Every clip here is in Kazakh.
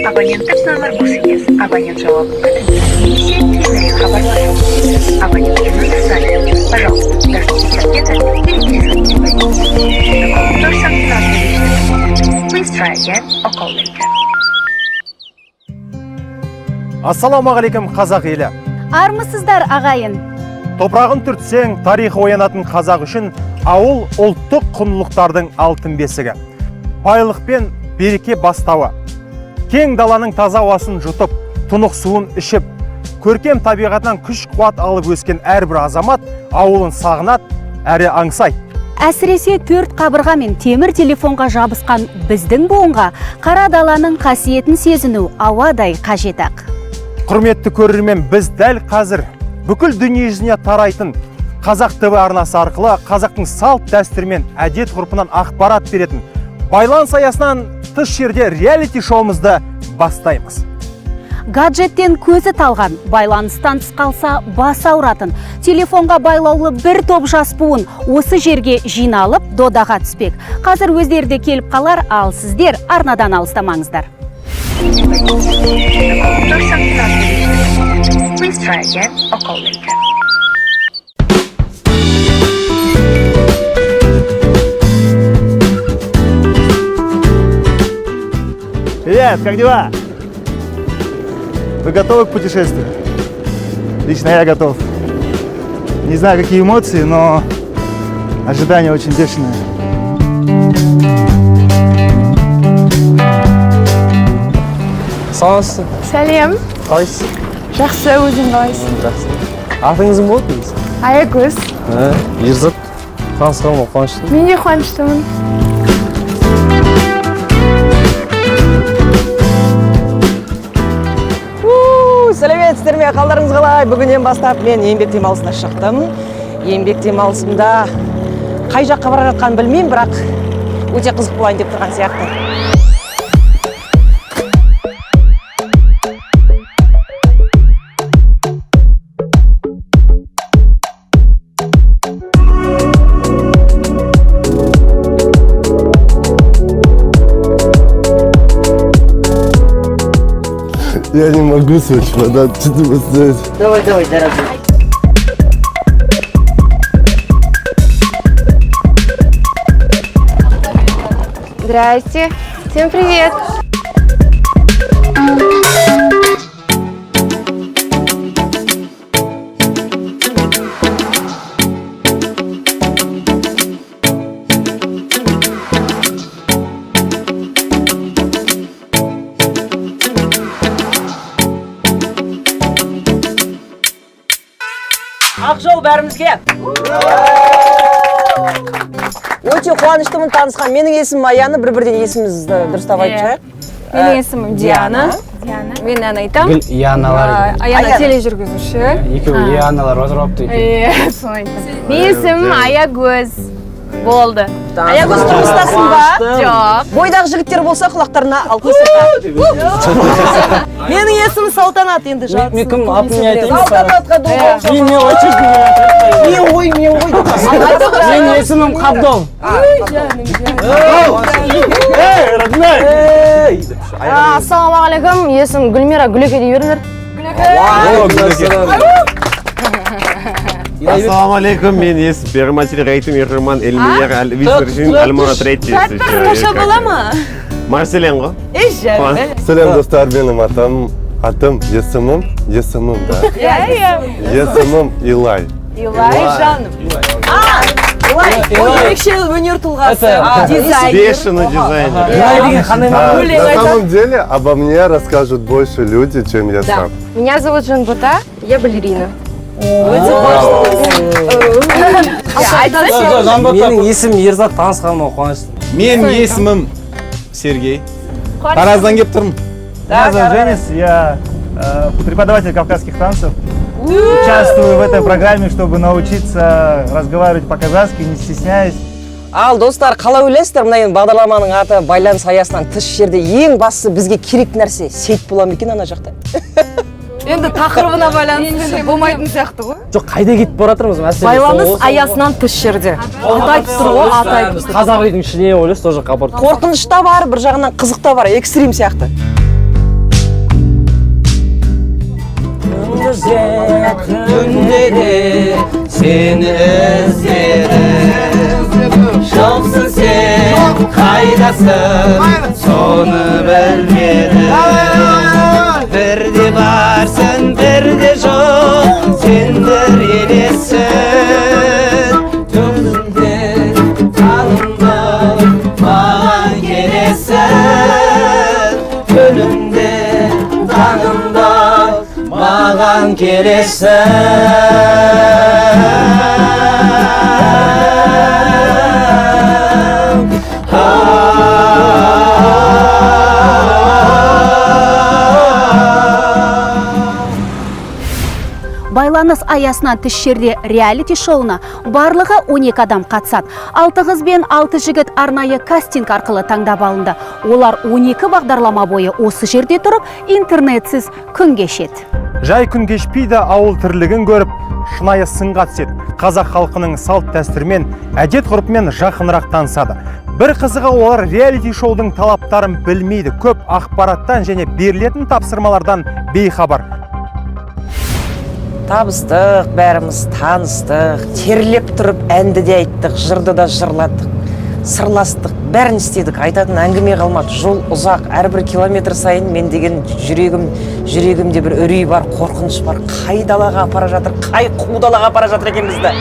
Абоненттік нөмір бос емес. Абонент жауабын күтіңіз немесе кейінірек хабарласыңыз. Абонентке номер занят. Пожалуйста, дождитесь ответа или перезвоните позднее. The call person cannot be reached at the moment. Please try again or call later. Ассалаумағалейкум, қазақ елі! Армысыздар, ағайын! Топырағын түртсең, тарихы оянатын қазақ үшін ауыл — ұлттық құндылықтардың алтын бесігі, байлық пен береке бастауы. Кең даланың таза ауасын жұтып, тұнық суын ішіп, көркем табиғатынан күш қуат алып өскен әрбір азамат ауылын сағынады әрі аңсайды. Әсіресе төрт қабырға мен темір телефонға жабысқан біздің буынға қара даланың қасиетін сезіну ауадай қажет ақ. Құрметті көрермен, біз дәл қазір бүкіл дүниежүзіне тарайтын Қазақ ТВ арнасы арқылы қазақтың салт дәстүрі мен әдет ғұрпынан ақпарат беретін «Байланыс аясынан тыс жерде» реалити шоуымызды бастаймыз. Гаджеттен көзі талған, байланыстан тыс қалса бас ауыратын, телефонға байлаулы бір топ жас буын осы жерге жиналып, додаға түспек. Қазір өздері де келіп қалар, ал сіздер арнадан алыстамаңыздар. The call person cannot be reached at the moment. Please try again or call later. Привет, как дела? Вы готовы к путешествию? Лично я готов. Не знаю, какие эмоции, но ожидания очень бешеные. Саламатсыз. Сәлем. Қалайсыз? Жақсы, өзің қалайсың? Жақсы. Атыңыз кім болады негізі? Аягөз. Ерзат, танысқаныма қуаныштымын. Мен де қуаныштымын. У, сәлеметсіздер ме, қалдарыңыз қалай? Бүгіннен бастап мен еңбек демалысына шықтым. Еңбек демалысымда қай жаққа бара жатқанын білмеймін, бірақ өте қызық болайын деп тұрған сияқты. Я не могу свой чемодан, что ты поставить? Давай, давай, дорогой. Здрасте. Всем привет. Ақ жол бәрімізге! Өте қуаныштымын танысқан. Менің есімім Аяна, бір бірден есімімізді дұрыстап айтып шығайық. Менің есімім Диана. Мен ән айтамын. Гүл Яналар. Аяна Аяна. тележүргізуші. Екеуі Яналар отырып алыпты екеуі. Иә, соны айтамын. Менің есімім Аягөз. Болды. Аягөз, тұрмыстасың ба? Жоқ. Бойдақ жігіттер болса, құлақтарына алқы. Менің есімім Салтанат енді. Мен кім атын мен айтайын ба? Салтанатқа долбау. Мен очередь. Мен ғой, мен ғой. Менің есімім Қабдол. Эй, родной! Ассалаумағалейкум, есімім Гүлмира, Гүлеке дей беріңдер. Ассалаумағалейкум, мен есімім Берматил Рейтим Ерман Эльмияр Аль-Визержин Альмона Третий. Қысқаша бола ма? Марселен ғой. Ей, жарайды. Сәлем, достар, менің атым, есімім, да. Иә, иә. Есімім Илай. Илай жаным. А, Илай, ол ерекше өнер тұлғасы, дизайнер. Бешеный дизайнер. Илай деген қандай мағына? Өлең На айтады. самом деле обо мне расскажут больше люди, чем я сам. Меня зовут Жанбота, я балерина. Өте қуаныштымын. Менің есімім Ерзат, танысқаныма қуаныштымын. Менің есімім Сергей. Тараздан келіп тұрмын. Меня зовут Женис, я преподаватель кавказских танцев. Участвую в этой программе, чтобы научиться разговаривать по-казахски, не стесняясь. Ал, достар, қалай ойлайсыздар, мына енді бағдарламаның аты «Байланыс аясынан тыс жерде». Ең бастысы, бізге керек нәрсе сеть бола ма екен ана жақта? Енді тақырыбына байланысты болмайтын сияқты ғой. Жоқ, қайда кетіп бара жатырмыз, мәселе сол Байланыс ғой. аясынан тыс жерде. Аты айтып тұр ғой, аты айтып тұр. Қазақ үйдің ішіне ойлашы, сол жаққа апарып. Қорқыныш та бар, бір жағынан қызық та бар, экстрим сияқты. Түнде де сені іздедім. Жоқсың сен, қайдасың, соны білмедім. Бірде барсың, бірде жоқ, сен бір елессің. Түнде танымдым, маған келесің. Түнімде танымдым, маған келесің. Байланыс аясынан тыс жерде реалити шоуына барлығы 12 адам қатысады. 6 қыз бен 6 жігіт арнайы кастинг арқылы таңдап алынды. Олар 12 бағдарлама бойы осы жерде тұрып, интернетсіз күн кешеді. Жай күн кешпейді, ауыл тірлігін көріп, шынайы сынға түседі. Қазақ халқының салт дәстүрімен, әдет ғұрпымен жақынырақ танысады. Бір қызығы, олар реалити шоудың талаптарын білмейді, көп ақпараттан және берілетін тапсырмалардан бейхабар. Табыстық, бәріміз таныстық, терлеп тұрып әнді де айттық, жырды да жырладық, сырластық, бәрін істедік, айтатын әңгіме қалмады. Жол ұзақ, әрбір километр сайын мен деген жүрегімде бір үрей бар, қорқыныш бар. Қай далаға апара жатыр, қай қу далаға апара жатыр екен бізді?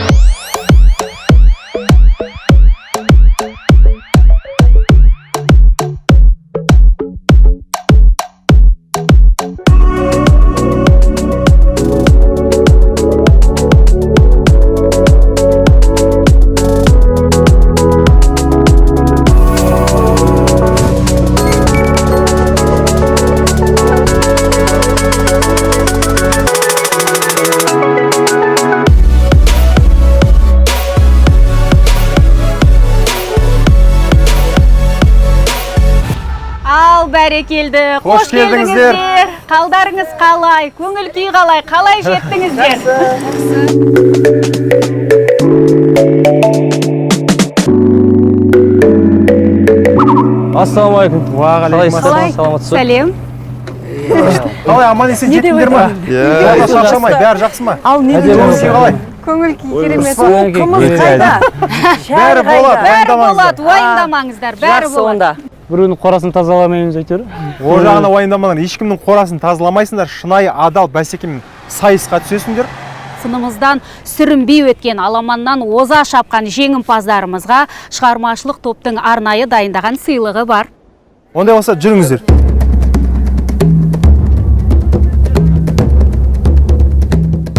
Ал бәрекелді. Қош келдіңіздер. Қалдарыңыз қалай? Көңіл күй қалай? Қалай жеттіңіздер? Ассалаумағалейкум. Уағалейкум Қалайсыздар? Саламатсыз ба? Сәлем. Қалай, аман есен жеттіңдер ма? Иә. Шаршамай, бәрі жақсы ма? Ал не Көңіл күй қалай? Көңіл күй керемет. Су, қымыз қайда? Бәрі болады, Бәрі уайымдамаңыздар. болады, уайымдамаңыздар, бәрі Жақсы болады. онда. Біреудің қорасын тазаламаймыз әйтеуір. О жағына уайымдамаңдар, ешкімнің қорасын тазаламайсыңдар, шынайы адал бәсекемен сайысқа түсесіңдер. Сынымыздан сүрінбей өткен, аламаннан оза шапқан жеңімпаздарымызға шығармашылық топтың арнайы дайындаған сыйлығы бар. Ондай болса жүріңіздер.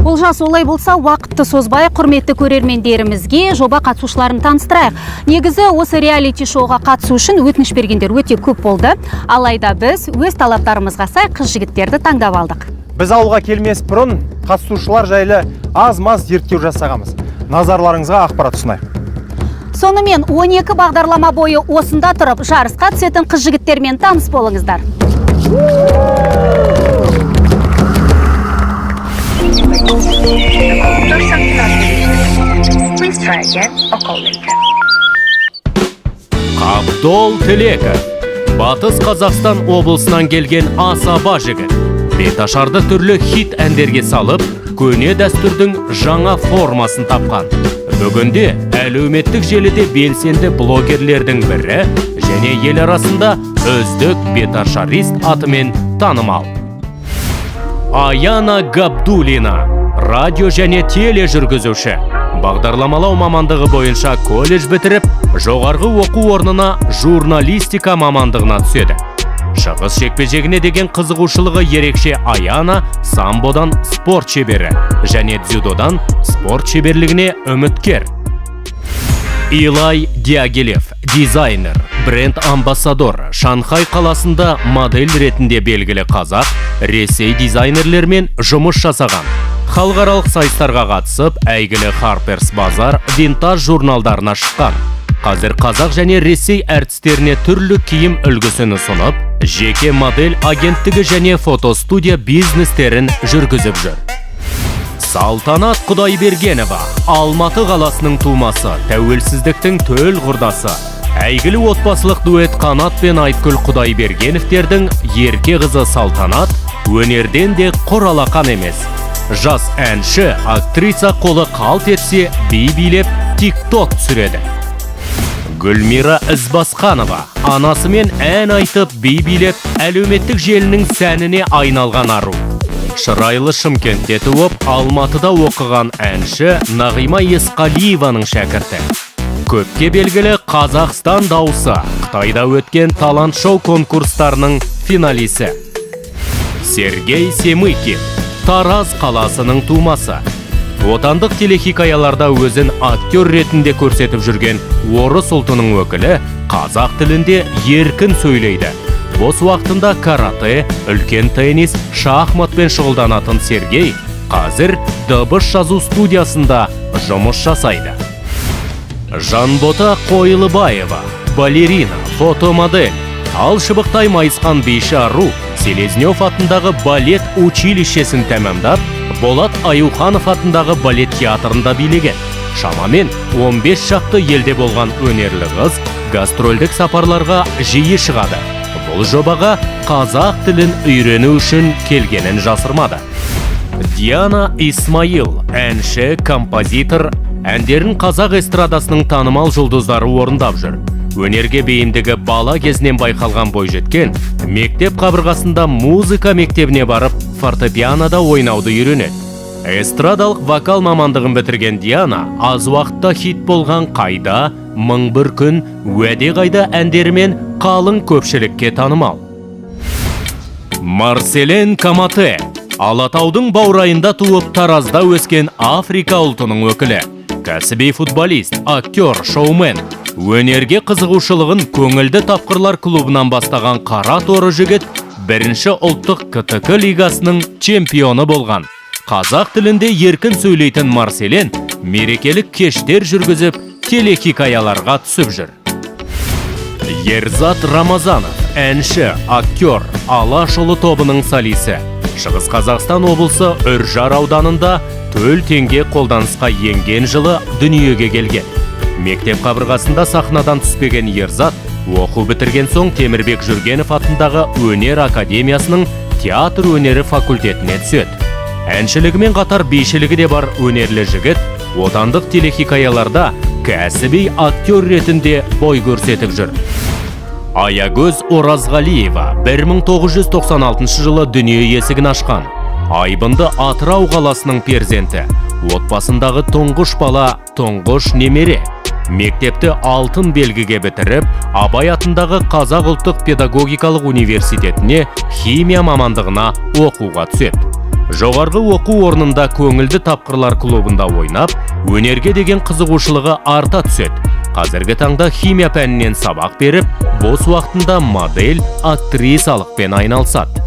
Олжас, олай болса, уақытты созбай, құрметті көрермендерімізге жоба қатысушыларын таныстырайық. Негізі осы реалити шоуға қатысу үшін өтініш бергендер өте көп болды. Алайда біз өз талаптарымызға сай қыз жігіттерді таңдап алдық. Біз ауылға келмес бұрын қатысушылар жайлы аз-маз зерттеу жасағанбыз. Назарларыңызға ақпарат ұсынайық. Сонымен 12 бағдарлама бойы осында тұрып жарысқа түсетін қыз жігіттермен таныс болыңыздар. The call person cannot be reached. Please try again or call later. Қабдол Тілеков, Батыс Қазақстан облысынан келген асаба жігіт. Беташарды түрлі хит әндерге салып, көне дәстүрдің жаңа формасын тапқан. Бүгінде әлеуметтік желіде белсенді блогерлердің бірі және ел арасында үздік беташарист атымен танымал. Аяна Габдулина, радио және тележүргізуші. Бағдарламалау мамандығы бойынша колледж бітіріп, жоғарғы оқу орнына журналистика мамандығына түседі. Шығыс жекпе-жегіне деген қызығушылығы ерекше Аяна самбодан спорт шебері және дзюдодан спорт шеберлігіне үміткер. Илай Дягилев, дизайнер, бренд-амбассадор, Шанхай қаласында модель ретінде белгілі қазақ, Ресей дизайнерлермен жұмыс жасаған. Халықаралық сайыстарға қатысып, әйгілі Harper's Bazaar винтаж журналдарына шыққан. Қазір қазақ және Ресей әртістеріне түрлі киім үлгісін ұсынып, жеке модель агенттігі және фотостудия бизнестерін жүргізіп жүр. Салтанат Құдайбергенова, Алматы қаласының тумасы, тәуелсіздіктің төл құрдасы. Әйгілі отбасылық дуэт Қанат пен Айткүл Құдайбергеновтердің ерке қызы Салтанат өнерден де құр алақан емес. Жас әнші, актриса, қолы қалт етсе би билеп, тик-ток түсіреді. Гүлмира Ізбасқанова анасымен ән айтып, би билеп, әлеуметтік желінің сәніне айналған ару. Шырайлы Шымкентте туып, Алматыда оқыған әнші Нағима Есқалиеваның шәкірті. Көпке белгілі «Қазақстан дауысы», Қытайда өткен талант шоу конкурстарының финалисі. Сергей Семыкин, Тараз қаласының тумасы. Отандық телехикаяларда өзін актер ретінде көрсетіп жүрген орыс ұлтының өкілі қазақ тілінде еркін сөйлейді. Бос уақытында карате, үлкен теннис, шахматпен шұғылданатын Сергей қазір дыбыс жазу студиясында жұмыс жасайды. Жанбота Қойлыбаева, балерина, фотомодель, тал шыбықтай майысқан биші ару Селезнев атындағы балет училищесін тәмамдап, Болат Аюханов атындағы балет театрында билеген. Шамамен 15 шақты елде болған өнерлі қыз гастрольдік сапарларға жиі шығады. Бұл жобаға қазақ тілін үйрену үшін келгенін жасырмады. Диана Исмаил, әнші, композитор, әндерін қазақ эстрадасының танымал жұлдыздары орындап жүр. Өнерге бейімдігі бала кезінен байқалған бойжеткен мектеп қабырғасында музыка мектебіне барып, фортепианода ойнауды үйренеді. Эстрадалық вокал мамандығын бітірген Диана аз уақытта хит болған «Қайда», «Мың бір күн», «Уәде қайда» әндерімен қалың көпшілікке танымал. Марселен Камате, Алатаудың баурайында туып, Таразда өскен Африка ұлтының өкілі. Кәсіби футболист, актер, шоумен. Өнерге қызығушылығын көңілді тапқырлар клубынан бастаған қара торы жігіт бірінші ұлттық КТК лигасының чемпионы болған. Қазақ тілінде еркін сөйлейтін Марселен мерекелік кештер жүргізіп, телехикаяларға түсіп жүр. Ерзат Рамазанов, әнші, актер, Алашұлы тобының солисі. Шығыс Қазақстан облысы Үржар ауданында төл теңге қолданысқа енген жылы дүниеге келген. Мектеп қабырғасында сахнадан түспеген Ерзат оқу бітірген соң Темірбек Жүргенов атындағы өнер академиясының театр өнері факультетіне түседі. Әншілігімен қатар бишілігі де бар өнерлі жігіт отандық телехикаяларда кәсіби актер ретінде бой көрсетіп жүр. Аягөз Оразғалиева 1996 жылы дүние есігін ашқан. Айбынды Атырау қаласының перзенті. Отбасындағы тұңғыш бала, тұңғыш немере. Мектепті алтын белгіге бітіріп, Абай атындағы Қазақ ұлттық педагогикалық университетіне химия мамандығына оқуға түседі. Жоғарғы оқу орнында көңілді тапқырлар клубында ойнап, өнерге деген қызығушылығы арта түседі. Қазіргі таңда химия пәнінен сабақ беріп, бос уақытында модель, актрисалықпен айналысады.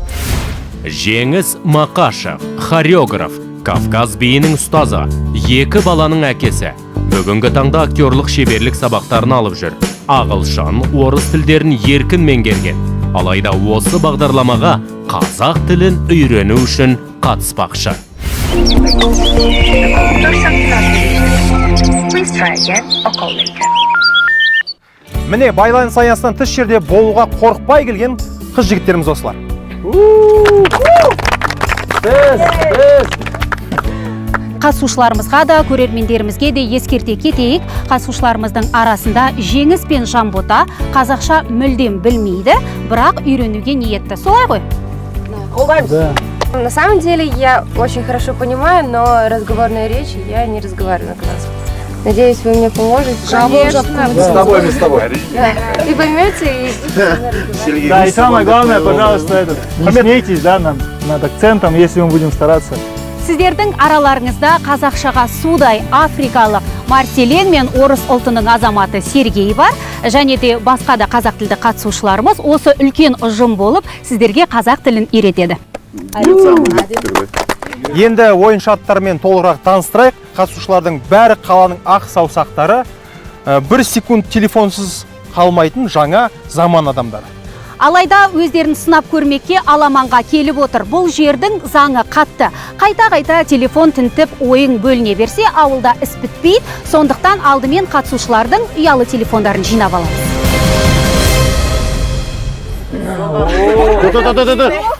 Жеңіс Мақашев, хореограф, Кавказ биінің ұстазы, екі баланың әкесі. Бүгінгі таңда актерлық шеберлік сабақтарын алып жүр. Ағылшын, орыс тілдерін еркін меңгерген. Алайда осы бағдарламаға қазақ тілін үйрену үшін қатыспақшы. The call person cannot be reached. Please try again or call later. Міне, байланыс аясынан тыс жерде болуға қорықпай келген қыз жігіттеріміз осылар. Біз, біз. Қатысушыларымызға да, көрермендерімізге де ескерте кетейік: қатысушыларымыздың арасында Жеңіс пен Жанбота қазақша мүлдем білмейді, бірақ үйренуге ниетті. Солай ғой? Қолдаймыз. Да. На самом деле я очень хорошо понимаю, но разговорной речи я не разговариваю на казахском. Надеюсь, вы мне поможете. Конечно. Мы с тобой, мы с тобой. Да. И поймете, и будете со мной разговаривать. Да, и самое главное, пожалуйста, этот, не смейтесь, да, над акцентом, если мы будем стараться. Сіздердің араларыңызда қазақшаға судай африкалық Марселен мен орыс ұлтының азаматы Сергей бар және де басқа да қазақ тілді қатысушыларымыз осы үлкен ұжым болып сіздерге қазақ тілін үйретеді. Енді ойын шарттарымен толығырақ таныстырайық. Қатысушылардың бәрі қаланың ақ саусақтары. Бір секунд телефонсыз қалмайтын жаңа заман адамдары. Алайда өздерін сынап көрмекке аламанға келіп отыр. Бұл жердің заңы қатты. Қайта-қайта телефон тінтіп ойың бөліне берсе, ауылда іс бітпейді. Сондықтан алдымен қатысушылардың ұялы телефондарын жинап аламыз.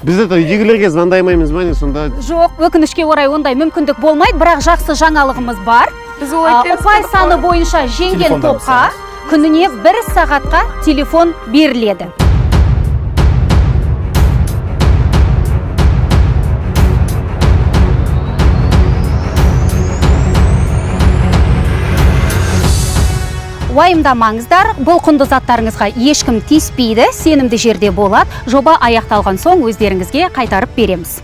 Біз это үйдегілерге звондай алмаймыз ба, не сонда? Жоқ, өкінішке орай ондай мүмкіндік болмайды, бірақ жақсы жаңалығымыз бар. Біз олай Ұпай саны бойынша жеңген Телефондарымыз топқа күніне бір сағатқа телефон беріледі. Уайымдамаңыздар, бұл құнды заттарыңызға ешкім тиіспейді, сенімді жерде болады. Жоба аяқталған соң өздеріңізге қайтарып береміз.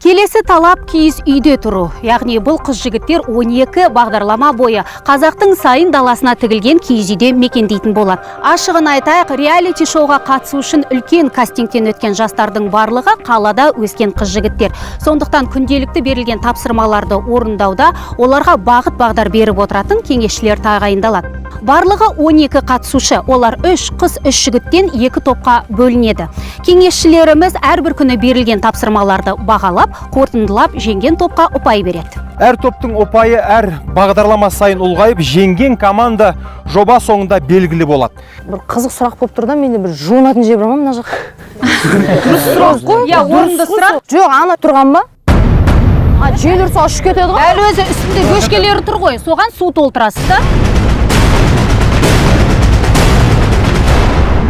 Келесі талап киіз үйде тұру. Яғни бұл қыз жігіттер 12 бағдарлама бойы қазақтың сайын даласына тігілген киіз үйде мекендейтін болады. Ашығын айтайық, реалити шоуға қатысу үшін үлкен кастингтен өткен жастардың барлығы қалада өскен қыз жігіттер. Сондықтан күнделікті берілген тапсырмаларды орындауда оларға бағыт бағдар беріп отыратын кеңесшілер тағайындалады. Барлығы 12 қатысушы, олар 3 қыз, 3 жігіттен 2 топқа бөлінеді. Кеңесшілеріміз әрбір күні берілген тапсырмаларды бағалап, қорытындылап, жеңген топқа ұпай береді. Әр топтың ұпайы әр бағдарлама сайын ұлғайып, жеңген команда жоба соңында белгілі болады. Бір қызық сұрақ болып тұр да, менде бір жуынатын жер бар ма мына жақ? Дұрыс сұрақ қой. Иә, орынды сұрақ. Жоқ, ана тұрған ба? А, жел ұрса ұшып кетеді ғой. Дәл өзі үстінде бөшкелері тұр ғой, соған су толтырасыз да.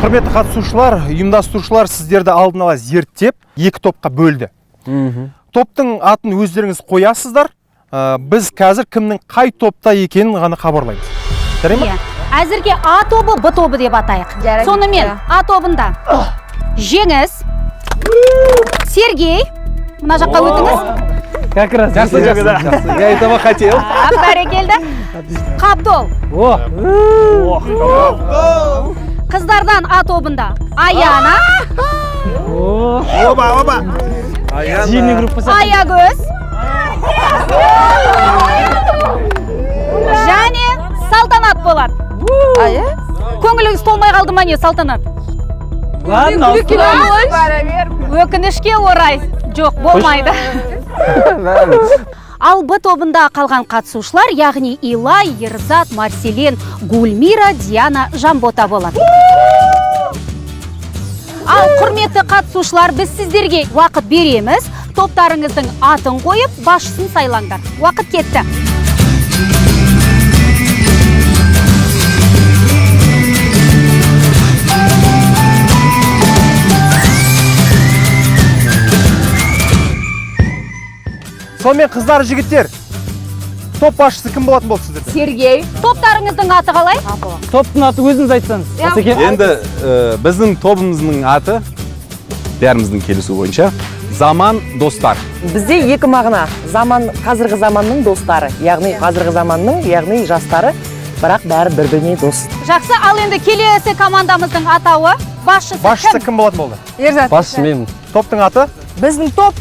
Құрметті қатысушылар, ұйымдастырушылар сіздерді алдын ала зерттеп, екі топқа бөлді. Топтың атын өздеріңіз қоясыздар. Біз қазір кімнің қай топта екенін ғана хабарлаймыз. Жарай ма? Иә. Әзірге А тобы, Б тобы деп атайық. Жарайды. Сонымен А тобында Жеңіс, Сергей, мына жаққа өтіңіз. Как раз. Жақсы, жақсы, жақсы. Я этого хотел. Так, бәрекелді. Қабдол. О! Қыздардан А тобында Аяна, Оба, оба. Сильный группа сияқты. Аягөз және Салтанат болады. Көңіліңіз толмай қалды ма не, Салтанат? Ладно, Өкінішке орай, жоқ, болмайды. Ал Б тобында қалған қатысушылар, яғни Илай, Ерзат, Марселен, Гульмира, Диана, Жамбота болады. Ал құрметті қатысушылар, біз сіздерге уақыт береміз. Топтарыңыздың атын қойып, басшысын сайлаңдар. Уақыт кетті. Сонымен қыздар, жігіттер, топ басшысы кім болатын болды сіздерде? Сергей. Топтарыңыздың аты қалай? Топтың аты өзіңіз айтсаңыз. Асеке. Енді біздің тобымыздың аты бәріміздің келісу бойынша Заман достар. Бізде екі мағына. Заман, қазіргі заманның достары, яғни қазіргі заманның, яғни жастары, бірақ бәрі бір-біріне дос. Жақсы, ал енді келесі командамыздың атауы, басшысы Басшысы кім? кім болатын болды? Ерзат. Басшы мен. Топтың аты? Біздің топ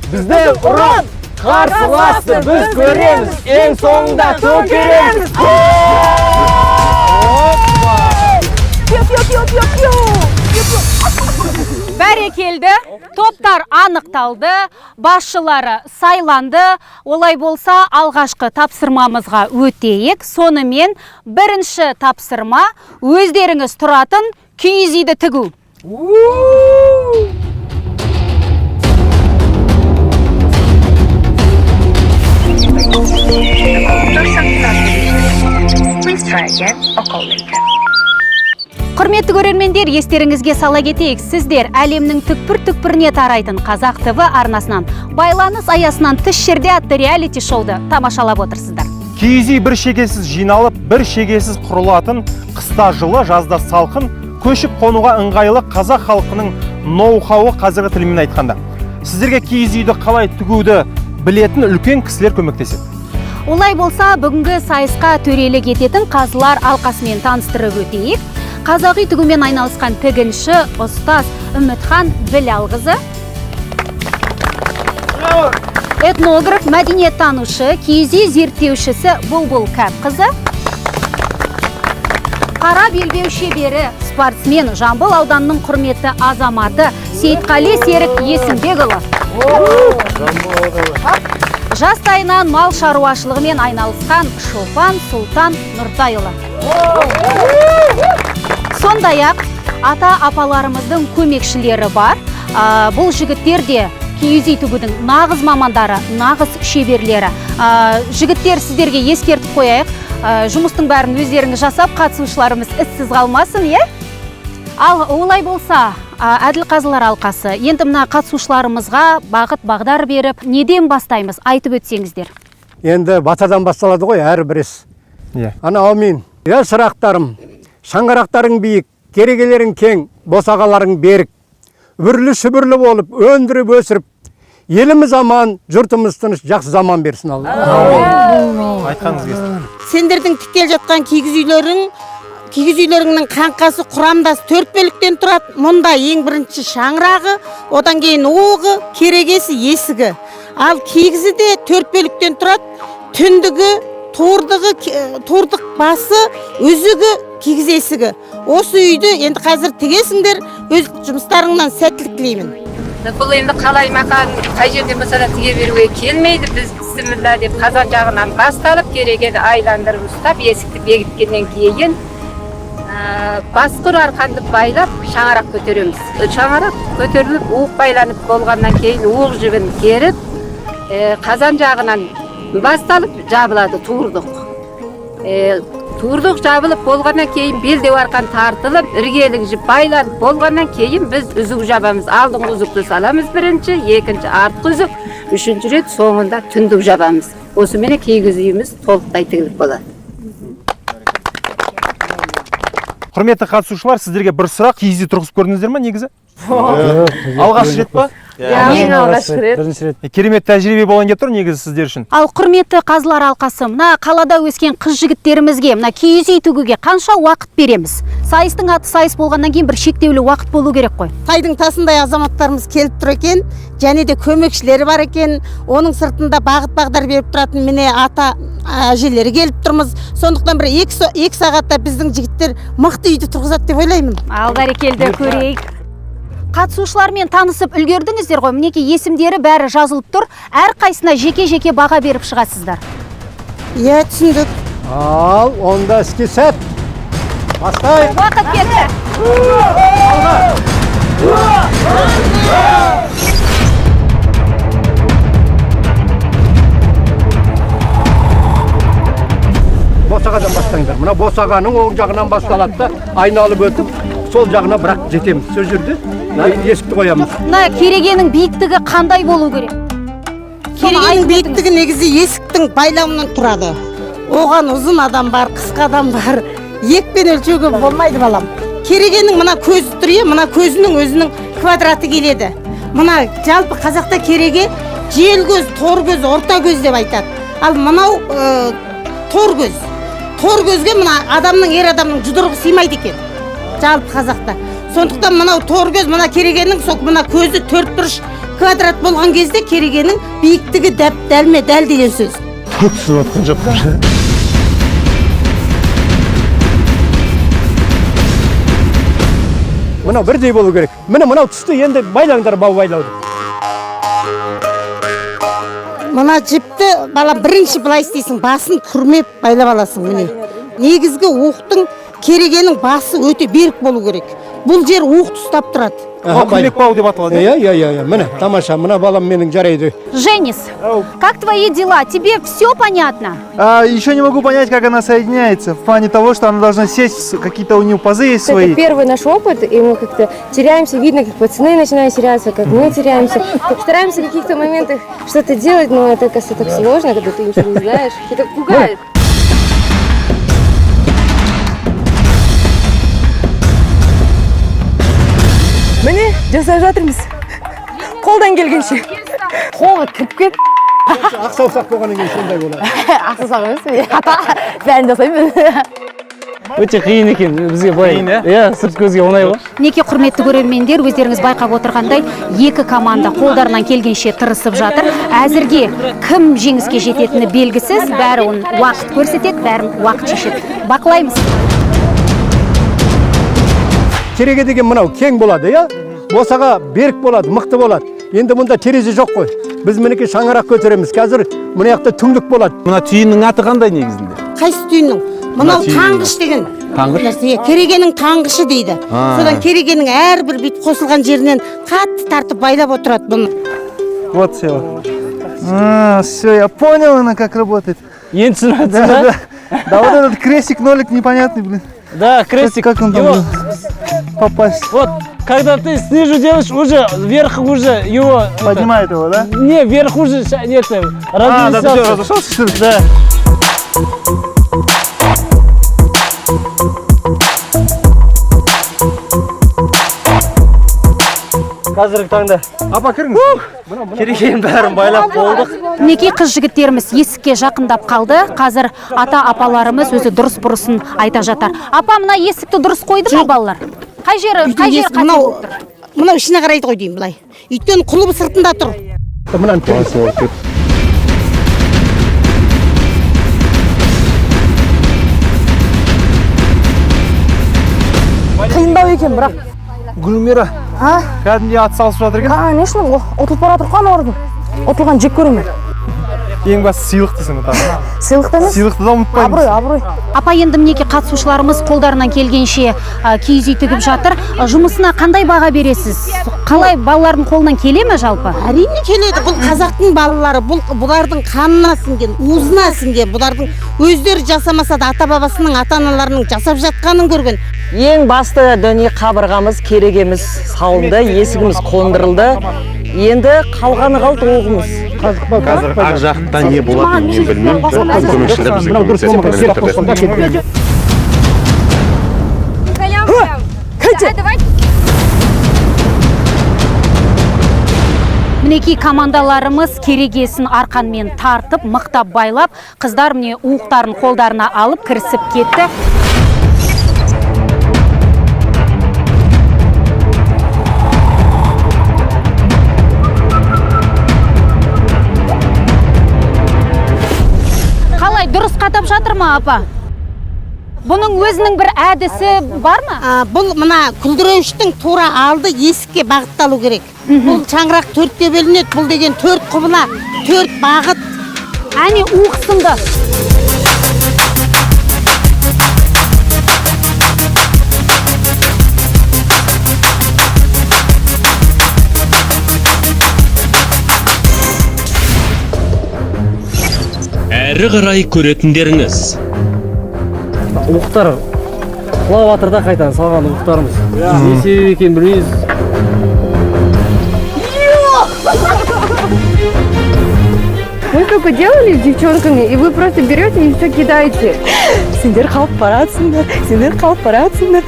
Біздің ұран қарсыласты біз көреміз, ең соңында төңкереміз. Бәрекелді, топтар анықталды, басшылары сайланды. Олай болса, алғашқы тапсырмамызға өтейік. Сонымен бірінші тапсырма өздеріңіз тұратын киіз үйді тігу. The call person not reached. Please try again or call later. Құрметті көрермендер, естеріңізге сала кетейік, сіздер әлемнің түкпір-түкпіріне тарайтын Қазақ ТВ арнасынан байланыс аясынан тыс жерде атты реалити шоуды тамашалап отырсыздар. Киіз үй бір шегесіз жиналып, бір шегесіз құрылатын, қыста жылы, жазда салқын, көшіп қонуға ыңғайлы қазақ халқының ноу-хауы қазіргі тілмен айтқанда. Сіздерге киіз үйді қалай тігуді білетін үлкен кісілер көмектеседі. Олай болса, бүгінгі сайысқа төрелік ететін қазылар алқасымен таныстырып өтейік. Қазақ үй тігумен айналысқан тігінші, ұстаз Үмітхан Білалқызы. Этнограф, мәдениеттанушы, киіз үй зерттеушісі Бұлбұл Кәпқызы. Қара белбеу шебері, спортсмен, Жамбыл ауданының құрметті азаматы Сейітқали Серік Есімбекұлы. Жастайынан мал шаруашылығымен айналысқан Шолпан Сұлтан Нұртайұлы. Сондай-ақ ата апаларымыздың көмекшілері бар. Бұл жігіттер де киіз үй тігудің нағыз мамандары, нағыз шеберлері. Жігіттер, сіздерге ескертіп қояйық. Жұмыстың бәрін өздеріңіз жасап, қатысушыларымыз ізсіз қалмасын, иә? Ал олай болса, әділ қазылар алқасы, енді мына қатысушыларымызға бағыт бағдар беріп, неден бастаймыз, айтып өтсеңіздер. Енді батадан басталады ғой әрбір іс. Иә. Ана әумин. Иә, шырақтарым, шаңырақтарың биік, керегелерің кең, босағаларың берік. Үбірлі шүбірлі болып, өндіріп өсіріп, еліміз аман, жұртымыз тыныш, жақсы заман берсін Алла. Айтқаныңыз келсін. Сендердің тіккелі жатқан киіз үйлерің, киіз үйлеріңнің қаңқасы құрамдас төрт бөліктен тұрады. Мұнда ең бірінші шаңырағы, одан кейін уығы, керегесі, есігі. Ал кигізі де төрт бөліктен тұрады. Түндігі, туырдығы, туырдық басы, үзігі, кигіз есігі. Осы үйді енді қазір тігесіңдер, өз жұмыстарыңнан сәттілік тілеймін. Бұл енді қалай мақан қай жерден болса да тіге беруге келмейді. Біз бісміллә деп қазан жағынан басталып, керегені айландырып ұстап, есікті бекіткеннен кейін басқұр арқанды байлап шаңырақ көтереміз. Шаңырақ көтеріліп, уық байланып болғаннан кейін уық жібін керіп, қазан жағынан басталып жабылады туырдық. Туырдық жабылып болғаннан кейін белдеу арқан тартылып, іргелік жіп байланып болғаннан кейін біз үзік жабамыз. Алдыңғы үзікті саламыз бірінші, екінші артқы үзік, үшінші рет соңында түндік жабамыз. Осыменен киіз үйіміз толықтай тігіліп болады. Құрметті қатысушылар, сіздерге бір сұрақ. Киіз үй тұрғызып көрдіңіздер ме негізі? Алғаш рет па? Ең алғаш рет. Бірінші рет. Керемет тәжірибе болайын деп тұр негізі сіздер үшін. Ал құрметті қазылар алқасы, мына қалада өскен қыз жігіттерімізге мына киіз үй тігуге қанша уақыт береміз? Сайыстың аты сайыс болғаннан кейін бір шектеулі уақыт болу керек қой. Тайдың тасындай азаматтарымыз келіп тұр екен, және де көмекшілері бар екен. Оның сыртында бағыт бағдар беріп тұратын міне ата әжелері келіп тұрмыз. Сондықтан бір екі сағатта біздің жігіттер мықты үйді тұрғызады деп ойлаймын. Ал бәрекелді, көрейік. Қатысушылармен танысып үлгердіңіздер ғой, мінекей есімдері бәрі жазылып тұр. Әрқайсысына жеке-жеке баға беріп шығасыздар. Иә, түсіндік. Ал, онда іске сәт. Бастайық. Уақыт кетті. Босағадан бастаңдар. Мына босағаның оң жағынан басталады да, айналып өтіп, сол жағына бірақ жетеміз. Сол жерде есікті қоямыз. Мына керегенің биіктігі қандай болу керек? Керегенің биіктігі негізі есіктің байлауынан тұрады. Оған ұзын адам бар, қысқа адам бар. Екпен өлшеуге болмайды балам. Керегенің мына көзі тұр, мына көзінің өзінің квадраты келеді. Мына жалпы қазақта кереге жел көз, тор көз, орта көз деп айтады. Ал мынау тор көз. Тор көзге мына адамның, ер адамның жұдырығы сыймайды екен. Жалпы қазақта. Сондықтан мынау тор көз, мына керегенің сол мына көзі төрт бұрыш квадрат болған кезде керегенің биіктігі дәлме дәл деген сөз. Түсініп жатқан жоқпын. Мынау бірдей болу керек. Міне мынау түсті, енді байлаңдар бау байлауды. Мына жіпті бала бірінші былай істейсің, басын күрмеп байлап аласың міне. Негізгі уықтың, керегенің басы өте берік болу керек. Бұл жер уықты ұстап тұрады. Күрмек бау деп аталады. Иә, иә, иә, міне, тамаша, мына балам менің жарайды. Женис, как твои дела? Тебе все понятно? Еще не могу понять, как она соединяется, в плане того, что она должна сесть, какие-то у нее пазы есть свои. Это первый наш опыт, и мы как-то теряемся, видно, как пацаны начинают теряться, как мы теряемся. Стараемся в каких-то моментах что-то делать, но это, кажется, так сложно, когда ты ничего не знаешь. Это пугает. Міне, жасап жатырмыз. Қолдан келгенше. Қолға кіріп кет. Ақ саусақ болғаннан кейін сондай болады. Ақ саусақ емес, мен ата, бәрін жасаймын. Өте қиын екен бізге былай. Қиын, иә? Иә, сырт көзге оңай ғой. Мінекей, құрметті көрермендер, өздеріңіз байқап отырғандай, екі команда қолдарынан келгенше тырысып жатыр. Әзірге кім жеңіске жететіні белгісіз, бәрін уақыт көрсетеді, бәрін уақыт шешеді. Бақылаймыз. Кереге деген мынау кең болады, иә? Босаға берік болады, мықты болады. Енді мұнда терезе жоқ қой. Біз мінекей шаңырақ көтереміз. Қазір мына жақта түңлік болады. Мына түйіннің аты қандай негізінде? Қайсы түйіннің? Мынау түйіннің. Таңғыш деген. Таңғыш? Нәрсе, иә, керегенің таңғышы дейді. Содан керегенің әрбір бүйтіп қосылған жерінен қатты тартып байлап отырады бұны. Вот села. А, все, я понял, она как работает. Енді түсініп Да, да? да. Да, вот этот крестик, нолик непонятный, блин. Да, крестик. Как он там Его попасть? Вот, когда ты снизу делаешь, уже вверх уже его... Поднимает его, да? Не, вверх уже, нет, А, да, ты что, разрешался. разошелся, что ли? Да. Қазіргі таңда Апа, кіріңіз. Керегенің бәрін байлап болдық. Мінекей, қыз жігіттеріміз есікке жақындап қалды. Қазір ата апаларымыз өзі дұрыс бұрысын айта жатар. Апа, мына есікті дұрыс қойды ма балалар? Қай жері, қай жері қате Мынау болып тұр? Мынау ішіне қарайды ғой деймін былай. Өйткені құлыбы сыртында тұр. Мынаны. Қиындау екен бірақ. Гүлмира, А? кәдімгідей ат салысып жатыр екен. Конечно, ұтылып бара жатыр ғой аналардың. Ұтылған жек көремін. Ең бастысы сыйлық дейсің ғой тағы. Сыйлықты емес. Сыйлықты да ұмытпаймыз. Абырой, абырой. Апа, енді мінекей қатысушыларымыз қолдарынан келгенше киіз үй тігіп жатыр. Жұмысына қандай баға бересіз? Қалай, балалардың қолынан келе ме жалпы? Әрине келеді. Бұл қазақтың балалары, бұл бұлардың қанына сіңген, уызына сіңген. Бұлардың өздері жасамаса да ата бабасының, ата аналарының жасап жатқанын көрген. Ең басты дүние қабырғамыз, керегеміз салынды, есігіміз қондырылды. Енді қалғаны қалды уығымыз. Қазір ақ жақта не болатынын мен білмеймін, бірақ көмекшілер бізге Мынау дұрыс көмектеседі болмаған. міндетті түрде. Кәте. Мінекей, командаларымыз керегесін арқанмен тартып, мықтап байлап, қыздар міне уықтарын қолдарына алып кірісіп кетті. Қалай, дұрыс қадап жатыр ма, апа? Бұның өзінің бір әдісі бар ма? Бұл мына күлдіреуіштің тура алды есікке бағытталу керек. Бұл шаңырақ төртке бөлінеді. Бұл деген төрт құбыла, төрт бағыт. Әне, уық сынды. Әрі қарай көретіндеріңіз. Уықтар құлап жатыр да, қайтадан салған уықтарымыз. Не себеп екенін білмейміз. Мы столько делали с девчонками, и вы просто берете и все кидаете. Сендер қалып баратсыңдар, сендер қалып баратсыңдар.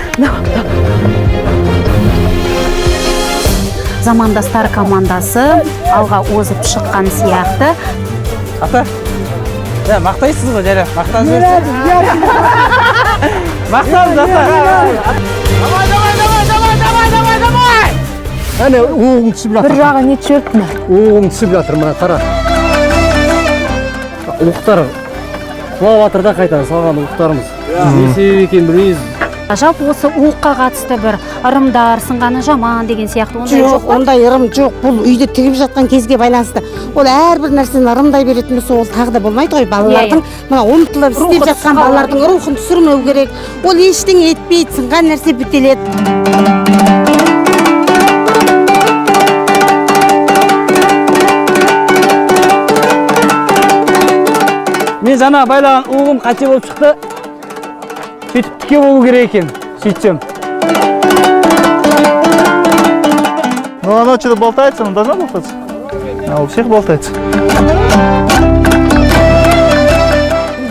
Замандастар командасы алға озып шыққан сияқты. Ата, ja, мақтайсыз ғой, жария, мақтанып жіберсең. Мақтанып, ата. Давай, давай, давай, давай, давай, давай, давай! Әне, уығың түсіп жатыр. Бір жағы не түсіп мына. Уығың түсіп жатыр, мына қара. Уықтар құлап жатыр да, қайтадан салған уықтарымыз. Не себеп екенін білмейміз. Жалпы осы уыққа қатысты бір ырымдар, сынғаны жаман деген сияқты ондай Жоқ, жоқ па? ондай ырым жоқ. Бұл үйді тігіп жатқан кезге байланысты. Ол әрбір нәрсені ырымдай беретін болса, ол тағы да болмайды ғой. Балалардың мына ұмтылып істеп Рухы жатқан түсіп қалады. балалардың рухын түсірмеу керек. Ол ештеңе етпейді, сынған нәрсе бітеледі. Мен жаңа байлаған уығым қате болып шықты. Сөйтіп тіке болу керек екен, сөйтсем. Ну, оно что-то болтается, оно должно болтаться? А, у всех болтается.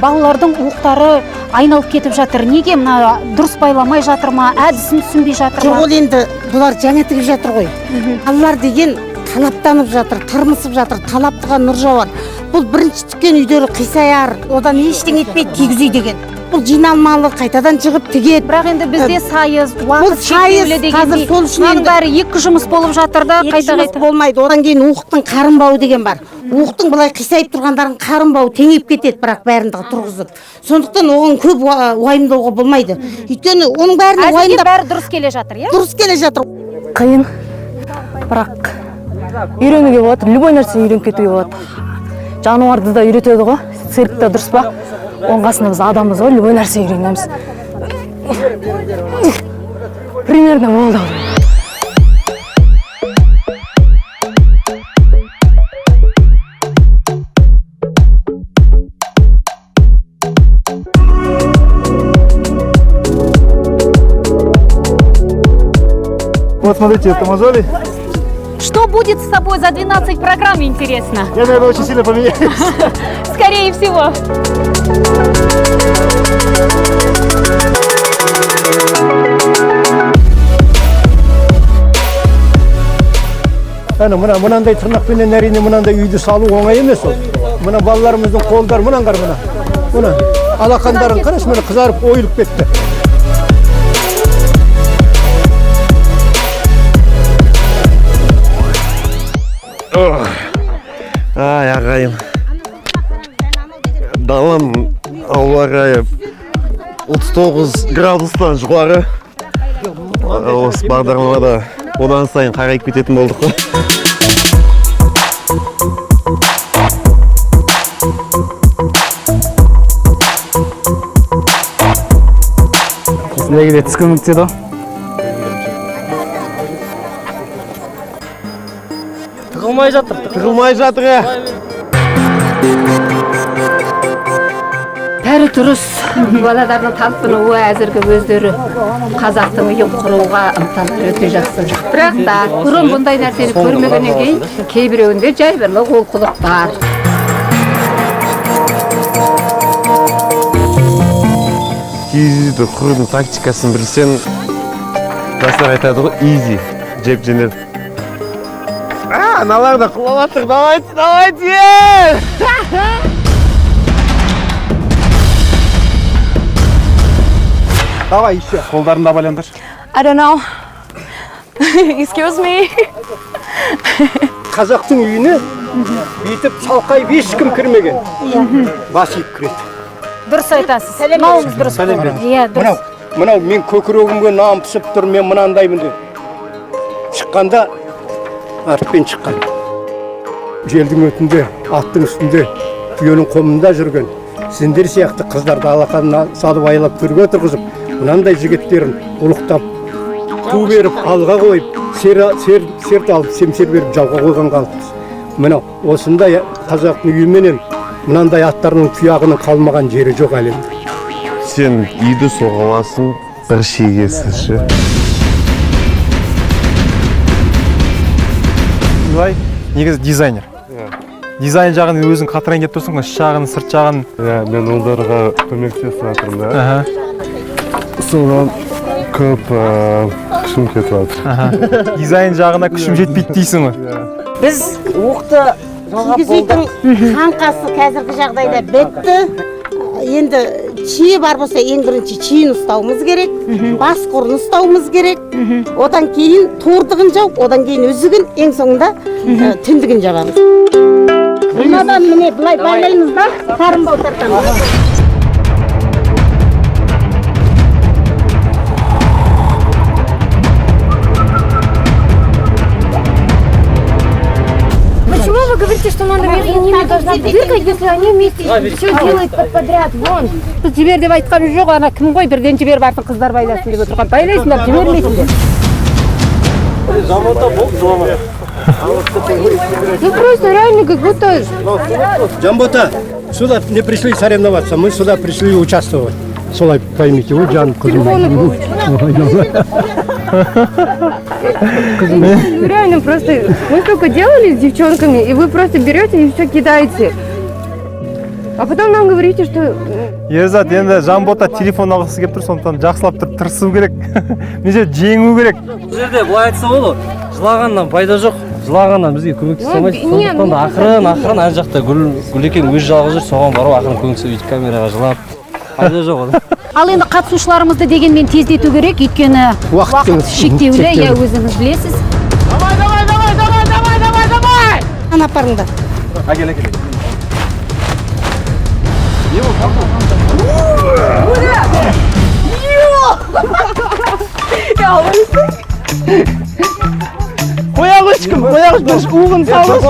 Балалардың уықтары айналып кетіп жатыр. Неге, мына дұрыс байламай жатыр ма, әдісін түсінбей жатыр Жоқ, ма? ол енді бұлар жаңа тігіп жатыр ғой. Балалар деген талаптанып жатыр, тырмысып жатыр, талаптыға нұр жауар. Бұл бірінші тіккен үйлері қисаяр, одан ештеңе етпейді кигіз үй деген. Бұл жиналмалы, қайтадан жығып тігеді. Бірақ енді бізде сайыз, уақыт шектеулі дегендей. Қазір сол үшін мынаның бәрі екі жұмыс болып жатыр да, қайта-қайта. Болмайды. Одан кейін уықтың қарынбауы деген бар. Уықтың былай қисайып тұрғандарын қарынбауы теңейіп кетеді, бірақ бәрін тұрғызып. Сондықтан оған көп уайымдауға болмайды. Өйткені оның бәрін уайымдап бәрі дұрыс келе жатыр, иә? Дұрыс келе жатыр. Қиын, бірақ үйренуге болады. Любой нәрсені үйреніп кетуге болады. Жануарды да үйретеді ғой, циркте, дұрыс па? Оның қасында біз адамбыз ғой, любой нәрсе үйренеміз. Примерно болды. Вот смотрите, это мозоли. Что будет с собой за 12 программ, интересно? Я, наверное, очень сильно поменяюсь. Скорее всего. Әне, мына мынандай тырнақпенен, әрине, мынандай үйді салу оңай емес ол. Мына балаларымыздың қолдары, мынаны қара, мына. Мына алақандарын қарашы, мына қызарып ойылып кетті. Ай, ағайын. Далам ауа райы 39 градустан жоғары. Осы бағдарламада одан сайын қарайып кететін болдық қой. Сіздерге де түс көмектеседі ғой. Тығылмай жатыр. Тығылмай жатыр, иә. Бәрі дұрыс. Балалардың талпынуы, әзіргі өздері қазақтың үйін құруға ынталары өте жақсы. Бірақ та бұрын бұндай нәрсені көрмегеннен кейін кейбіреуінде жайбарлық олқылық бар. Киіз үйді құрудың тактикасын білсең, жастар айтады ғой, изи, жеп жеңіл. Аналар да құлап жатыр, давайте, давайте! Давай еще. Қолдарыңды абайлаңдар. I don't know. Excuse me. Қазақтың үйіне бүйтіп салқайып ешкім кірмеген. Бас иіп кіреді. Дұрыс айтасыз. Мынауыңыз дұрыс. Иә, дұрыс. Мынау мен көкірегімге нан пісіп тұр, мен мынандаймын деп. Шыққанда артпен шыққан. Желдің өтінде, аттың үстінде, түйенің қомында жүрген сендер сияқты қыздарды алақанына салып айлап төрге отырғызып, мынандай жігіттерін ұлықтап, ту беріп алға қойып, серт алып, семсер беріп жауға қойған халықпыз. Мынау осындай қазақтың үйіменен мынандай аттарының тұяғының қалмаған жері жоқ әлемде. Сен үйді соға аласың бір шегесі ше. Былай, негізі дизайнер. Дизайн жағын өзің қатырайын деп тұрсың ғой, іш жағын, сырт жағын. Иә, мен оларға көмектесіп жатырмын да. Соған көп күшім кетіп жатыр. Дизайн жағына күшім жетпейді дейсің ғой. Біз уықты жалғап Киіз үйдің қаңқасы қазіргі жағдайда бітті. Енді чиі бар болса, ең бірінші чиін ұстауымыз керек, бас құрын ұстауымыз керек. Одан кейін тордығын жауып, одан кейін үзігін, ең соңында түндігін жабамыз. Мынадан міне былай байлаймыз да, қарынбау тартамыз. Почему вы говорите, что надо между ними должна дырка, если они вместе все делают подряд? Вон. Жібер деп айтқан жоқ, ана кім ғой, бірден жіберіп артын қыздар байласын деп отырған. Байлайсыңдар, жібермейсіңдер. Ну просто реально как будто... Жамбота, сюда не пришли соревноваться, мы сюда пришли участвовать. Солай поймите, вы жан қызым. Ну реально просто, мы столько делали с девчонками, и вы просто берете и все кидаете. А потом нам говорите, что... Ерзат, енді Жамбота телефон алғысы келіп тұр, сондықтан жақсылап тұрып тырысу керек. Мына жерде жеңу керек. Бұл жерде былай айтса болады, жылағаннан пайда жоқ, жылағаннан бізге көмектесе алмайды. Сондықтан да ақырын, ақырын ар жақта Гүлекең өз жалғыз жүр, соған барып ақырын көмектесіп, өйтіп камераға жылап. Пайда жоқ одан. Ал енді қатысушыларымызды дегенмен тездету керек, өйткені уақыт шектеулі, иә, өзіңіз білесіз. Давай, давай, давай, давай, давай, давай, давай! Ана апарыңдар. Әкел, әкел. Қоя ғой ешкім, қоя ғой, бір уығын салып.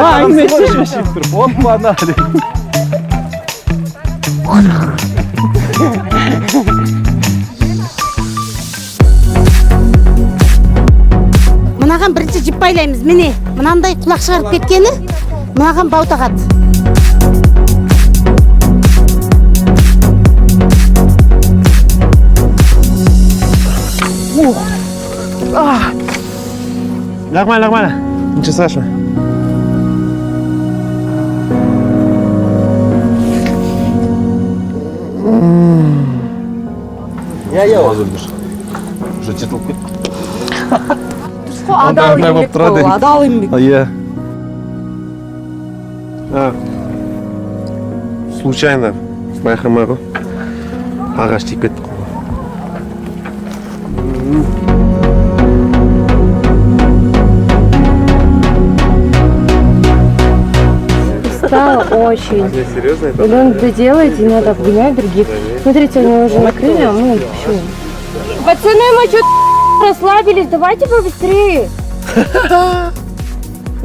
Әңгіме етсеші. Опа-на. Мынаған бірінші жіп байлаймыз. Міне, мынандай құлақ шығарып кеткені, мынаған бау тағады. Нормально, нормально. Ничего страшного. Я Уже жыртылып кетті. Дұрыс қой, адал еңбек қой, адал еңбек. Иә. Случайно байқамай ғой. Ағаш тиіп кетті қолға. Устала очень. Серьезно это? Или он доделает, и надо обгонять других. Смотрите, они уже накрыли, а мы еще. Пацаны, мы что-то расслабились, давайте побыстрее.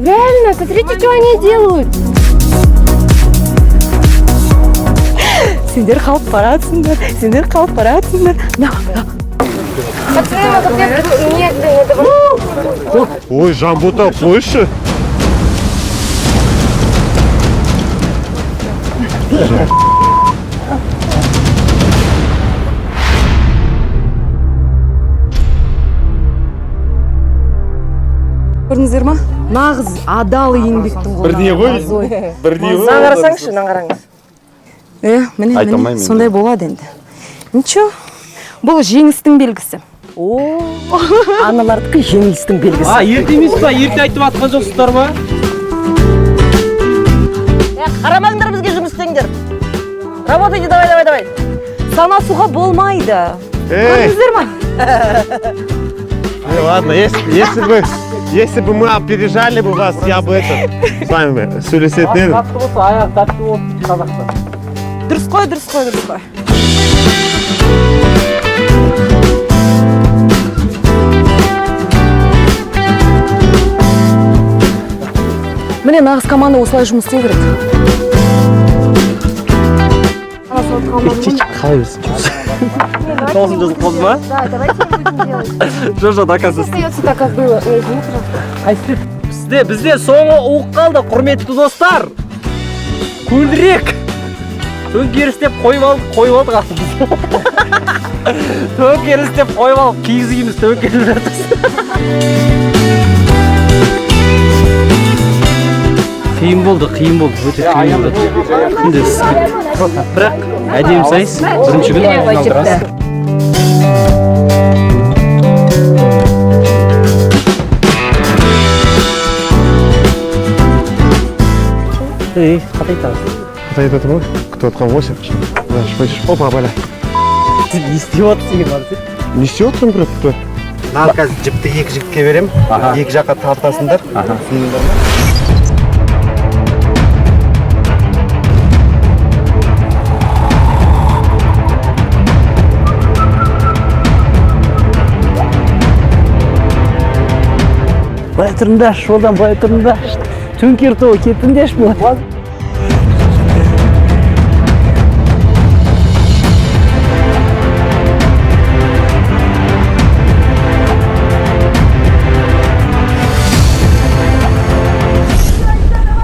Реально, смотрите, что они делают. Сендер қалып баратсыңдар, сендер қалып баратсыңдар. Пацаны, мы капец медленно. Ой, Жанбота, қойшы. Көрдіңіздер ма? Нағыз адал еңбектің қолы. Бірдеңе ғой. Бірдеңе ғой. Мына қарасаңызшы, мына қараңыз. Міне, міне, сондай болады енді. Ничего, бұл жеңістің белгісі. О, аналардікі жеңілістің белгісі. А, ерте емес па? Ерте айтып атқан жоқсыздар ма? Қарамаңдар, бізге жұмыс істеңдер. Работайте, давай, давай, давай. Санасуға болмайды. Көрдіңіздер ма? Ладно, если бы мы опережали бы вас, я бы это с вами сөйлесетін едім. Қатты болса, аяғы тәтті болсын қазақта. Дұрыс қой, дұрыс қой, дұрыс қой. Міне, нағыз команда осылай жұмыс істеу керек. Қалай берсін? Тоғызын жазып қалды ма? Да, давайте не будем делать. Жоқ, жоқ, до конца. Остается так, как было. Бізде соңғы уық қалды, құрметті достар. Көлдірек. Төңкеріс деп қойып алдық астымызды. Төңкеріс деп қойып алдық, киіз үйіміз төңкеріліп жатыр. Қиын болды, қиын болды, өте қиын болды. Күнде ісіп. Бірақ әдемі сайыс, бірінші күн айналдырасыз. Ей, қатайтамыз. Қатайтып жатыр ма? Күтіп жатқан ғой сен. Дальше пойдешь. Опа, бля. Не істеп жатырсың енді? Не істеп жатырмын, брат? Мынаны қазір жіпті екі жігітке беремін. Екі жаққа тартасыңдар. Түсіндіңдер ма? Былай тұрыңдаршы, жолдан былай тұрыңдаршы. Төңкер тобы кетіңдерші былай.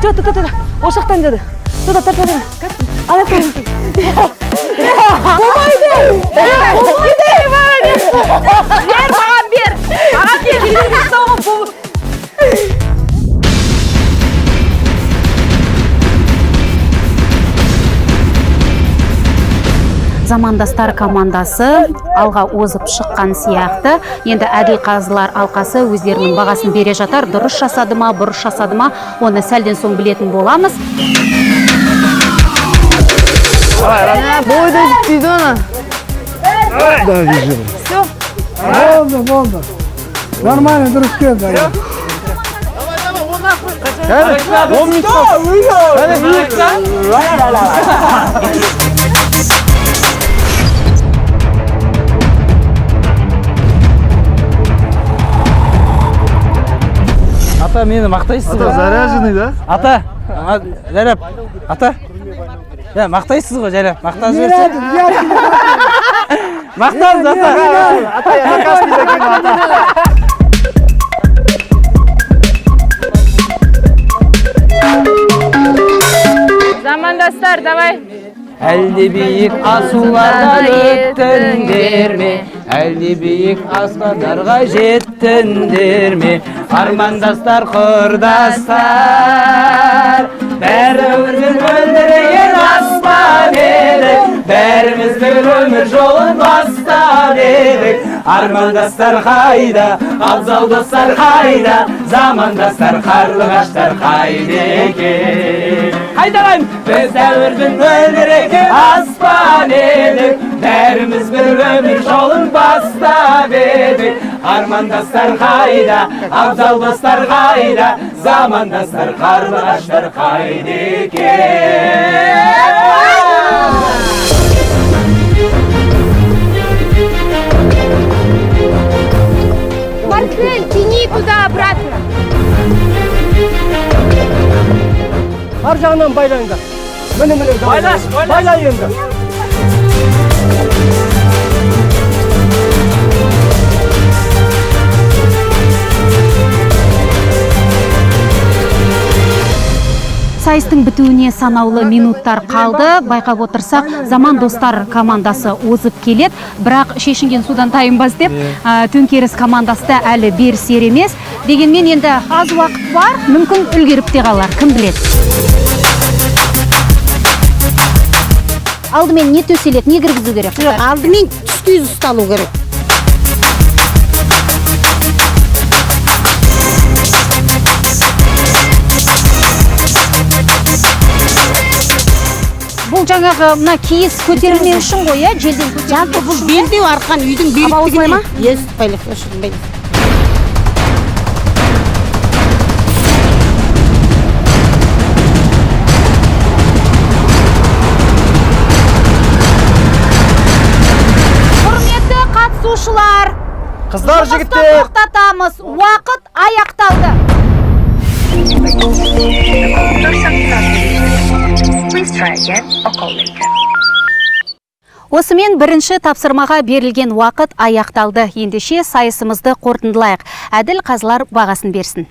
Тұ, тұ, тұ, ол жақтан деді. Тұ, тұ, тарта бер. Ана Болмайды! Болмайды! Бер, маған бер! Маған бер! Замандастар командасы алға озып шыққан сияқты. Енді әділ қазылар алқасы өздерінің бағасын бере жатар. Дұрыс жасады ма, бұрыс жасады ма, оны сәлден соң білетін боламыз. Бой да жетпейді оны. Да, вижу. Все. Болды, болды. Нормально, дұрыс келді. Кәне, 10 минут қалды. Кәне, Ата, мені мақтайсыз Ата, ғой. Заряженный, да? Ата, жайлап, ата. Я, мақтайсыз ғой, жайлап, мақтап жіберсе. Мақтаңыз, ата. Ата, я на Каспий закину, ата. Замандастар, давай. Әлде биік асулардан өттіңдер ме? Әлде биік аспандарға жеттіңдер ме? Армандастар, құрдастар, бәріміздің мөлдіреген аспан едік, бәріміз бір өмір жолын бастап едік. Армандастар қайда, абзал достар қайда, замандастар, қарлығаштар қайда екен? Қайталаймын! Біз дәуірдің мөлдіреген аспан едік, бәріміз бір өмір жолын бастап едік. Армандастар қайда, абзал достар қайда, замандастар, қарлығаштар қайда екен? Портфель тяни туда обратно. Ар жағынан байлаңдар. Міне, міне, давай. Байлаш, байлаш. Байлай енді. Сайыстың бітуіне санаулы минуттар қалды. Байқап отырсақ, Заман достар командасы озып келеді. Бірақ шешінген судан тайынбас деп, төңкеріс командасы да әлі берісер емес. Дегенмен енді аз уақыт бар, мүмкін үлгеріп те қалар, кім біледі. Алдымен не төселеді, не кіргізу керек? Алдымен түскиіз ұсталу керек. Бұл жаңағы мына киіз көтерілмеу үшін ғой, иә? Желден көтерілмеу Жалпы бұл үшін. Белдеу арқан үйдің Аба, осылай ма? беріктігіне. Yes, байлық, байлық. Құрметті қатысушылар, Қыздар, жұмысты жігіттер. тоқтатамыз. Уақыт аяқталды. The call person cannot be reached. Please try again or call later. Осымен бірінші тапсырмаға берілген уақыт аяқталды. Ендеше сайысымызды қорытындылайық. Әділ қазылар бағасын берсін.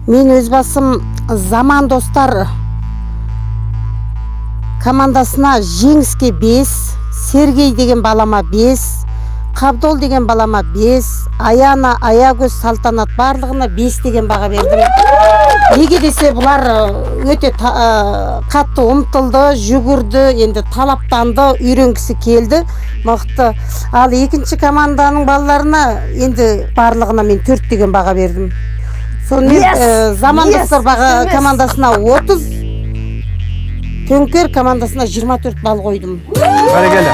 Мен өз басым Заман достар командасына жеңіске 5, Сергей деген балама 5, Қабдол деген балама 5, Аяна, Аягөз, Салтанат барлығына 5 деген баға бердім. Неге десе бұлар өте қатты ұмтылды, жүгірді, енді талаптанды, үйренгісі келді, мықты. Ал екінші команданың балаларына енді барлығына мен 4 деген баға бердім. Сонымен, Yes! Заман Yes! достар баға Yes! командасына 30, Төңкер командасына 24 балл қойдым. Бәрекелді.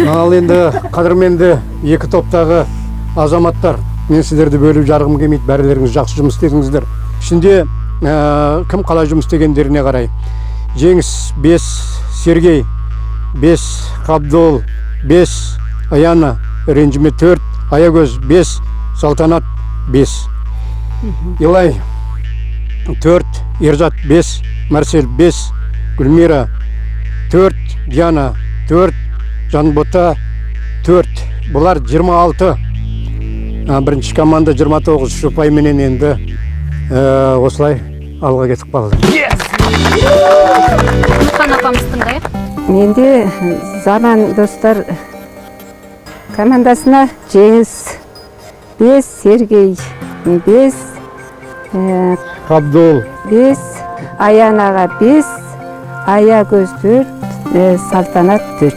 Ал енді қадірменді екі топтағы азаматтар, мен сіздерді бөліп жарғым келмейді, бәрілеріңіз жақсы жұмыс істедіңіздер. Ішінде кім қалай жұмыс істегендеріне қарай. Жеңіс 5, Сергей 5, Қабдол 5, Аяна ренжіме 4, Аягөз 5, Салтанат 5. Илай 4, Ерзат 5, Марсель 5, Гүлмира 4, Диана 4, Жанбота 4. Бұлар 26. Бірінші команда 29 ұпайменен енді осылай алға кетіп қалды. Нұрхан апамыз тыңдайық. Менде Заман достар командасына Жеңіс 5, Сергей 5, Қабдол 5, Аянаға 5, Аягөз 4, Салтанат 4.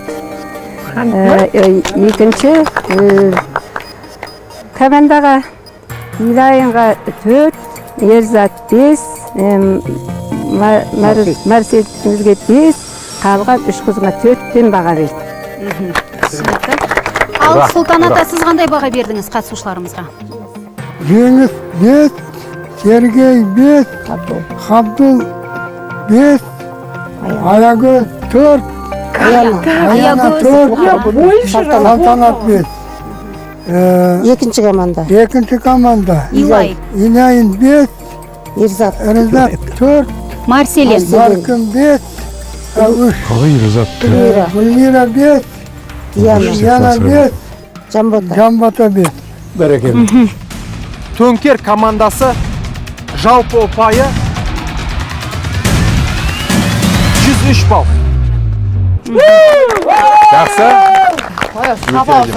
Екінші командаға Илайынға 4, Ерзат 5, Марселіңізге 5, қалған үш қызыма 4-тен баға бердім. Түсінікті. Ал Сұлтан ата, сіз қандай баға бердіңіз қатысушыларымызға? Жеңіс 5, Сергей 5, Қабдул 5, Аягөз 4, Аяна 4, Салтанат 5. Екінші команда. Екінші команда. Илай. Илайын 5, Ирзат. Ризат 4, Марселен. Маркин 5, 3. Қалай Ризат? Гүлмира. Гүлмира 5, Диана. Диана 5, Жамбота. Жамбота 5. Бәрекелді. Төңкер командасы жалпы ұпайы 103 балл. Жақсы.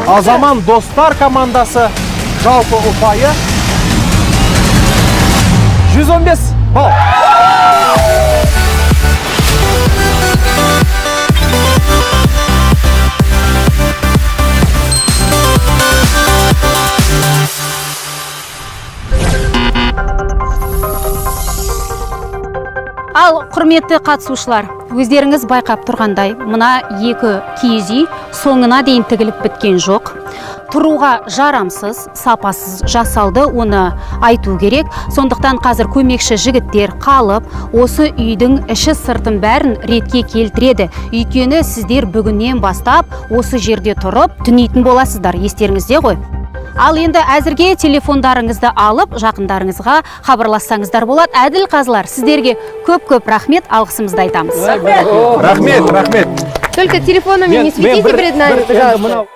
Ал Заман достар командасы жалпы ұпайы 115 балл. Ал құрметті қатысушылар, өздеріңіз байқап тұрғандай, мына екі киіз үй соңына дейін тігіліп біткен жоқ. Тұруға жарамсыз, сапасыз жасалды, оны айту керек. Сондықтан қазір көмекші жігіттер қалып, осы үйдің іші сыртын бәрін ретке келтіреді. Өйткені сіздер бүгіннен бастап осы жерде тұрып түнейтін боласыздар, естеріңізде ғой. Ал енді әзірге телефондарыңызды алып, жақындарыңызға хабарлассаңыздар болады. Әділ қазылар, сіздерге көп-көп рахмет, алғысымызды айтамыз. Рахмет, рахмет. Только телефонами не светите перед нами, пожалуйста.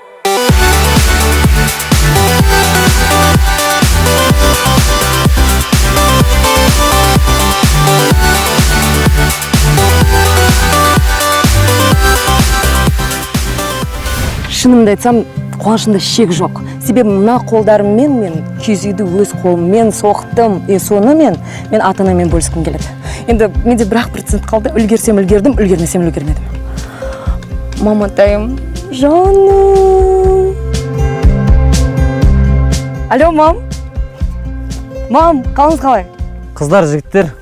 Шынымды айтсам, қуанышымда шек жоқ. Себебі мына қолдарыммен мен киіз үйді өз қолыммен соқтым. И соны мен ата-анаммен бөліскім келеді. Енді менде бір-ақ процент қалды. Үлгерсем үлгердім, үлгермесем үлгермедім. Маматайым, жаным. Алло, мам. Мам, қалыңыз қалай? Қыздар, жігіттер,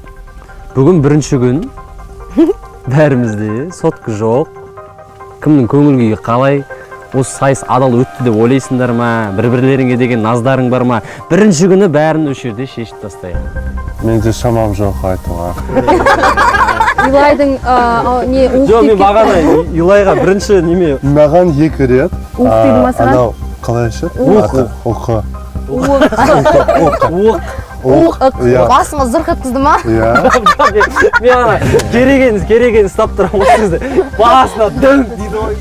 бүгін бірінші күн. Бәрімізде сотка жоқ. Кімнің көңіл күйі қалай? Осы сайыс адал өтті деп ойлайсыңдар ма? Бір-бірлеріңе деген наздарың бар ма? Бірінші күні бәрін осы жерде шешіп тастайық. Менде шамам жоқ айтуға. Илайдың не уық Жоқ, мен деп кетті. бағана Илайға бірінші неме. Маған екі рет. Уық деді ма саған? Анау қалайша? Уық. Оқы. Уық. Уық. Уық. Иә. Басыңа зырқ еткізді ма? Иә. Мен ана керегені ұстап тұрамын осы кезде. Басына дөңк дейді ғой.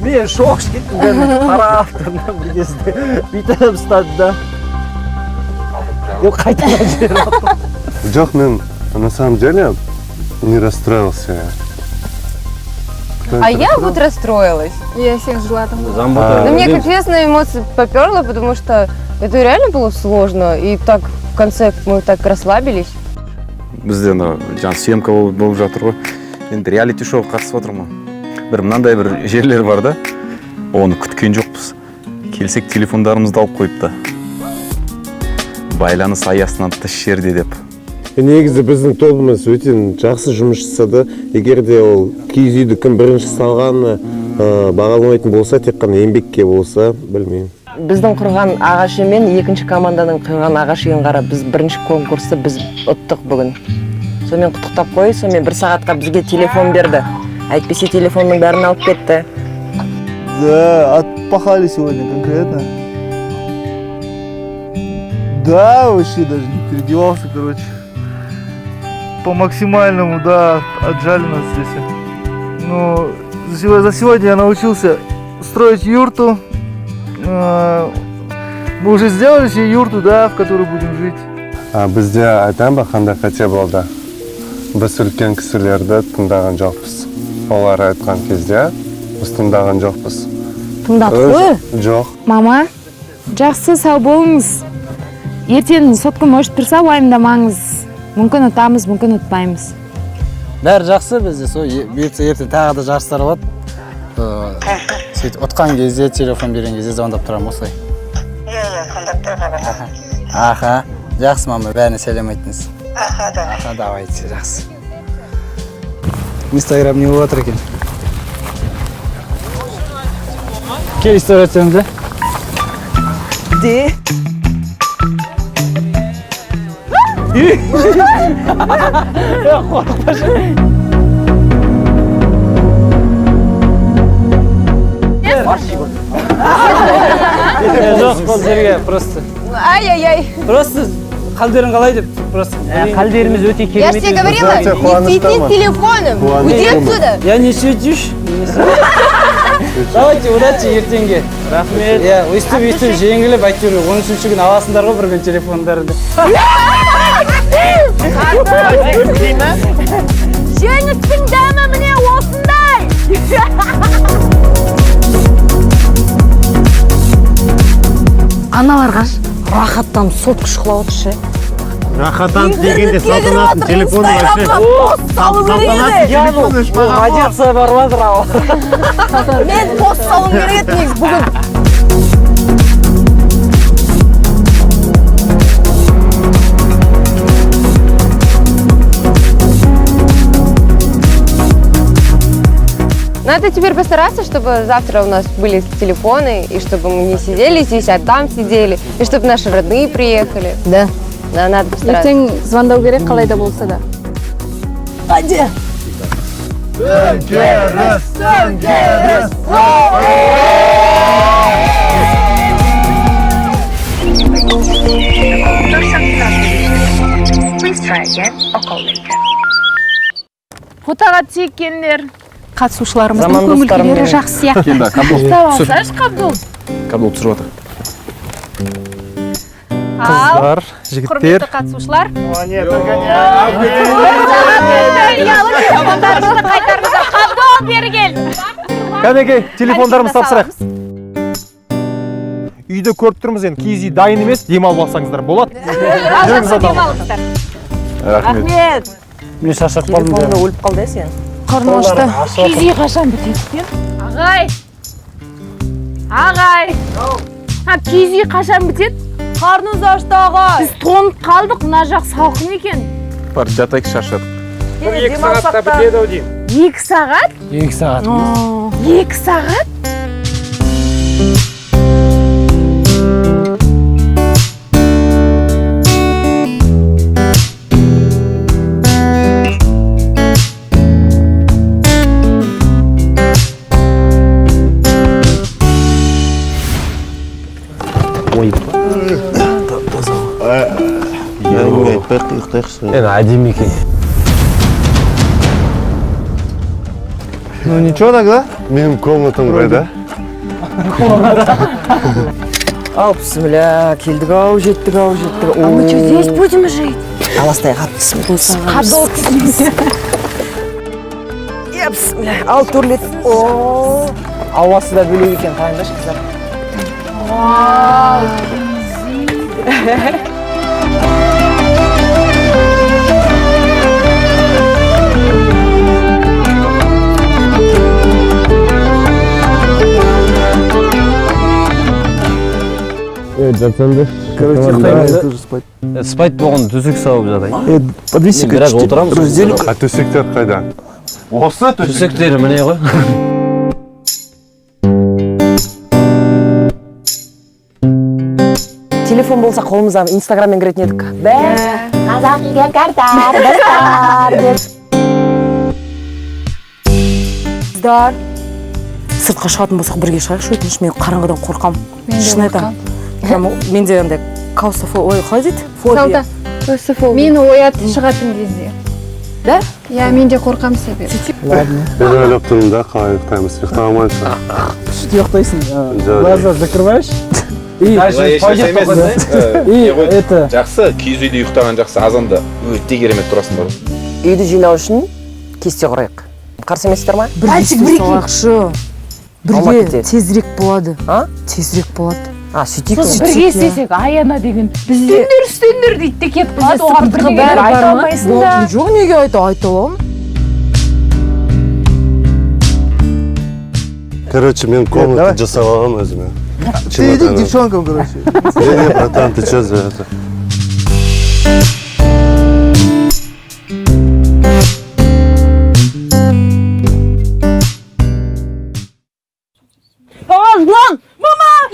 Мен шок кеттім, кәдімгі қарап тұрдым бір кезде. Бүйтіп ұстады да. Ол қайтадан жіберіп алды. Жоқ, мен на самом деле не расстроился. Кто А это я рассказал? вот расстроилась. Я всех жыладым. А. Да мне капец на эмоции поперло, потому что это реально было сложно. И так в конце мы так расслабились. Бізде анау жаңа съемка болып жатыр ғой. Енді реалити шоуға қатысып отырмын ғой. Бір мынандай бір жерлер бар да, оны күткен жоқпыз. Келсек телефондарымызды алып қойыпты. Байланыс аясынан тыс жерде деп. Негізі біздің тобымыз өте жақсы жұмыс жасады. Егер де ол киіз үйді кім бірінші салғаны бағаламайтын болса, тек қана еңбекке болса, білмеймін. Біздің құрған ағаш үй мен екінші команданың құрған ағаш үйін қарап, біз бірінші конкурсты біз ұттық бүгін. Сонымен құттықтап қой, сонымен бір сағатқа бізге телефон берді. Әйтпесе телефонның бәрін алып кетті. Да, отпахали сегодня конкретно. Да, вообще даже не переодевался, короче. По максимальному, да, отжали нас здесь. Ну, за сегодня я научился строить юрту. Мы уже сделали себе юрту, да, в которой будем жить. Бізде айтайын ба, қандай қате болды? Біз үлкен кісілерді тыңдаған жоқпыз. Олар айтқан кезде біз тыңдаған жоқпыз. Тыңдадық қой. Жоқ. Мама, жақсы, сау болыңыз. Ертең соткам өшіп тұрса уайымдамаңыз. Мүмкін ұтамыз, мүмкін ұтпаймыз. Бәрі жақсы бізде, сол бұйыртса ертең тағы да жарыстар болады. Сөйтіп ұтқан кезде, телефон берген кезде звондап тұрамын осылай. Иә, звондап тұр, хабарласып. Аха, жақсы мама, бәріне сәлем айтыңыз. Аха, давай. Аха, давайте, жақсы. Инстаграм не болып жатыр екен? Кел, история түсеміз, да? Де. Қорықпашы. Жоқ, бұл жерге просто. Ай-яй-яй. Просто қалдерің қалай деп просто. Қалдеріміз өте Я же тебе говорила, не свети телефоном. Уйди отсюда. Я не светишь. Давайте, удачи ертеңге. Рахмет. Иә, өйстіп өйстіп жеңіліп әйтеуір 13 күн аласыңдар ғой бір күн телефондарды. Жеңістің дәмі міне осындай. Аналарға рахаттанып сотка шұқылап отыр ше. Рахаттанып дегенде Салтанаттың телефоны вообще. Салтанаттың телефоны өшпаған. Радиация барып жатыр ау. Мен пост салуым керек еді негізі бүгін. Надо теперь постараться, чтобы завтра у нас были телефоны, и чтобы мы не сидели здесь, а там сидели, и чтобы наши родные приехали. Да. Да, надо постараться. Ертең звондау керек, қалай да болса да. Қайде? Төңкеріс, төңкеріс! Please try again or call later. Фотоға түсейік. Қатысушыларымыздың Заман көңіл достарым күйлері менің. жақсы сияқты. Келді, Қабдол. Ұстап алсайшы, Қабдол. Қабдол түсіріп жатыр. Ал, Қыздар, жігіттер. құрметті қатысушылар. Телефондарымызды қайтарыңыздар. Қабдол, бері кел. Кәнекей, телефондарымызды тапсырайық. Үйді көріп тұрмыз енді, киіз үй дайын емес, демалып алсаңыздар болады. Ал, Жүріңіз жақсы адал. демалыңыздар. Рахмет. Рахмет. Мен шаршап қалдым. Телефоныңда өліп қалды, сен. Қарным ашты. Киіз үй қашан бітеді екен? Ағай. Ағай. Ha, киіз үй қашан бітеді? Қарнымыз ашты, ағай. Біз тоңып қалдық, мына жақ салқын екен. Бар, жатайық, шаршадық. Енді демалсақ та. 2 сағат? 2 сағат. 2 сағат? Ой. Әңгіме айтпай ұйықтайықшы. Енді әдемі екен. Ну ничего тогда. Менің комнатам қайда? Ал, бісміллә, келдік ау, жеттік ау, жеттік. А мы что, здесь будем жить? Аластайық, ал, бісміллә. Қабдол. Е, бісміллә. Ал, төрлет. О, ауасы да бөлек екен, қараңдаршы, қыздар. Вау, киіз үй. Жатсаңдаршы. Короче, ұйықтаймыз да? тоже спать. Спать болған төсек салып жатайын. Подвиси-ка Біраз чуть-чуть. отырамыз. Разделю. А төсектер қайда? Осы төсек. Төсектері міне ғой. Телефон болса қолымызда Инстаграммен кіретін едік. Біз қазақ үйген картар, достар деп. Қыздар, сыртқа шығатын болсақ бірге шығайықшы, өтініш, мен қараңғыдан қорқам. Мен де Шын айтамын. Прямо менде андай клаустрофобия, ой, қалай дейді? Фобия. Салта, мені оят шығатын кезде. Да? Иә, мен де қорқам себебі. Ладно. Мен ойлап тұрмын да, қалай ұйықтаймыз. Ұйықтай алмайсың. Күшті ұйықтайсың. Жарайды. Глаза закрываешь. И И это Жақсы, киіз үйде ұйықтаған жақсы, азанда өте керемет тұрасың бар. Үйді жинау үшін кесте құрайық. Қарсы емессіздер ма? Бірге істей салайықшы. Алматы Бірге кетеді. тезірек болады. А? Тезірек болады. А, сөйтейік. Сосын бірге істесек, Аяна деген үстеңдер, үстеңдер дейді де кетіп қалады. Оған бірдеңе айта алмайсың да. Жоқ, неге айта аламын? Короче, мен комната давай. жасап аламын өзіме. Ты иди к девчонкам, короче. Не, не, братан, ты чё за это?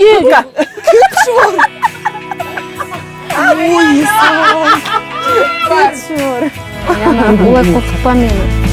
Неге? Кетші ол. Ой. Кетші. Олай қорқытпа мені.